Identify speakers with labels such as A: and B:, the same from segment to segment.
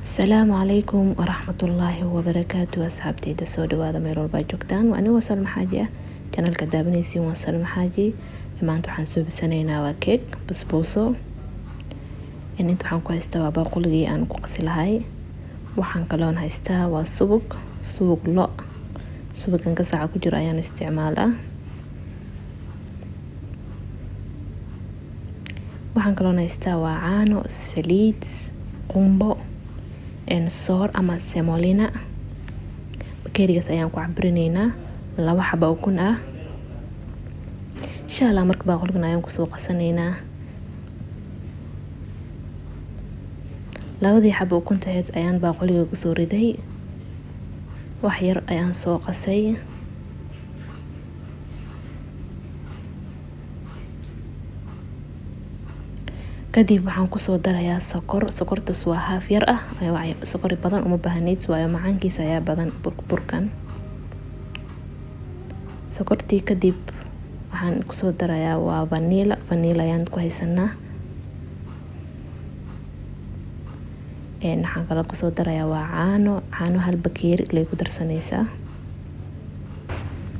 A: Asalaamu calaykum waraxmatullaahi wabarakaatu. Asxaabteyda, soo dhawaada meel walbaa joogtaan. Waa anigoo Salma Xaaji ah, channelka daawanaysiin waa Salma Xaaji. Maanta waxaan suubisanaynaa waa keeg basbuuso. Inta waxaan ku haystaa waa baaquligii aan ku qasi lahay. Waxaan kaloon haystaa waa subag, subag lo, subagan gasaca ku jiro ayaan isticmaalaa. Waxaan kaloon haystaa waa caano, saliid, qumbo, soor ama semolina. Bakeerigaas ayaan ku cabirinaynaa 2 xaba ukun ah, insha Allah. Marka baaquligan ayaan kusoo qasanaynaa. Labadii xaba ukuntaheed ayaan baaquliga kusoo riday, wax yar ayaan soo qasay. Kadib waxaan kusoo darayaa sokor. Sokortaas waa haaf yar ah, sokor badan uma baahneyd, waayo macaankiisa ayaa badan burkan. Sokortii kadib waxaan kusoo darayaa waa vanilla. Vanilla ayaan ku haysanaa. Waxaan kaloo kusoo darayaa waa caano. Caano hal bakeeri lay ku darsanaysaa.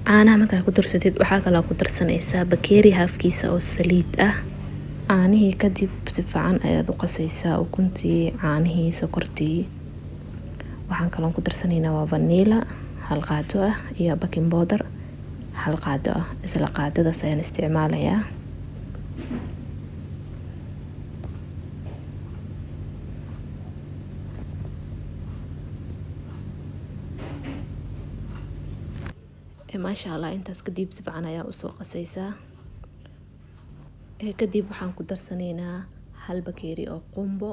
A: Caanaha markaa ku darsatid, waxaa kaloo ku darsanaysaa bakeeri haafkiisa oo saliid ah. Caanihii kadib si fiican ayaad u qasaysaa, ukuntii, caanihii, sokortii. Waxaan kaloon ku darsanaynaa waa vanilla hal qaado ah iyo baking powder hal qaado ah. Isla qaadadaas ayaan isticmaalayaa. Maasha Allah, intaas kadib si fiican ayaa usoo qasaysaa. Kadib waxaan ku darsanaynaa hal bakeeri oo qumbo.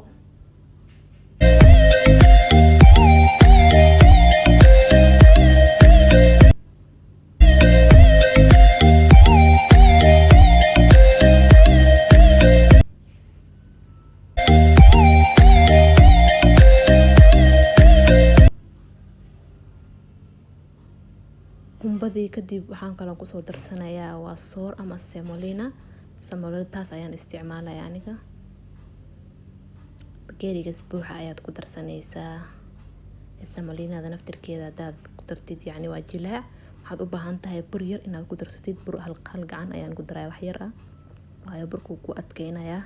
A: Qumbadii kadib waxaan kaloo kusoo darsanayaa waa soor ama semolina. Semolina taas ayaan isticmaalaya aniga. Bakeerigaas buuxa ayaad ku darsanaysaa. Semolinada naftirkeeda hadaad ku dartid, yacni waa jilaac. Waxaad u baahan tahay bur yar inaad ku darsatid. Bur hal gacan ayaan ku daraya, wax yar ah, waayo burkuu ku adkeynayaa.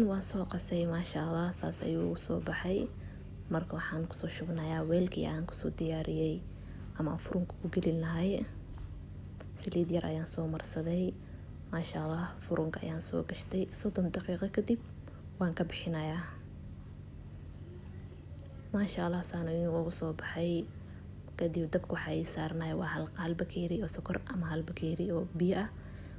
A: Waan soo qasay, maasha Allah, saas ayuu soo baxay. Marka waxaan kusoo shubnayaa weelkii aan kusoo diyaariyey ama aan furunka ku gelin lahay. Saliid yar ayaan soo marsaday, maasha Allah. Furunka ayaan soo gashtay. 30 daqiiqo kadib waan ka bixinayaa. Maasha Allah, saan ayuu ugu soo baxay. Kadib dabka waxaa ii saarnaya waa hal bakeeri oo sokor ama hal bakeeri oo biyo ah.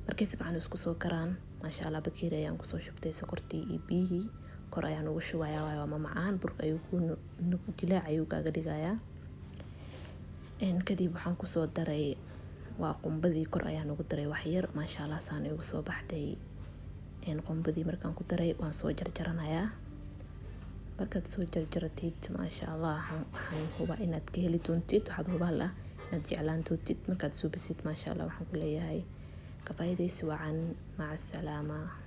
A: Markay si fiican isku soo karaan, maasha Allah, bakeeri ayaan kusoo shubtay sokortii iyo biyihii. Kor ayaan ugu shubayaa, waayo waa mamacaan, burka ayuu ku jilaac ayuu kaaga dhigayaa. Kadib waxaan kusoo daray waa qumbadii. Kor ayaan ugu daray wax yar. Maasha Allah, saan igu soo baxday. Qumbadii markaan ku daray, waan soo jarjaranayaa. Markaad soo jarjaratid, maasha Allah, waxaan hubaa inaad ka heli doontid. Waxaad hubaal ah inaad jeclaan doontid markaad suubisid. Maasha Allah, waxaan ku leeyahay ka faa'iidaysi wacan. Maca asalaama.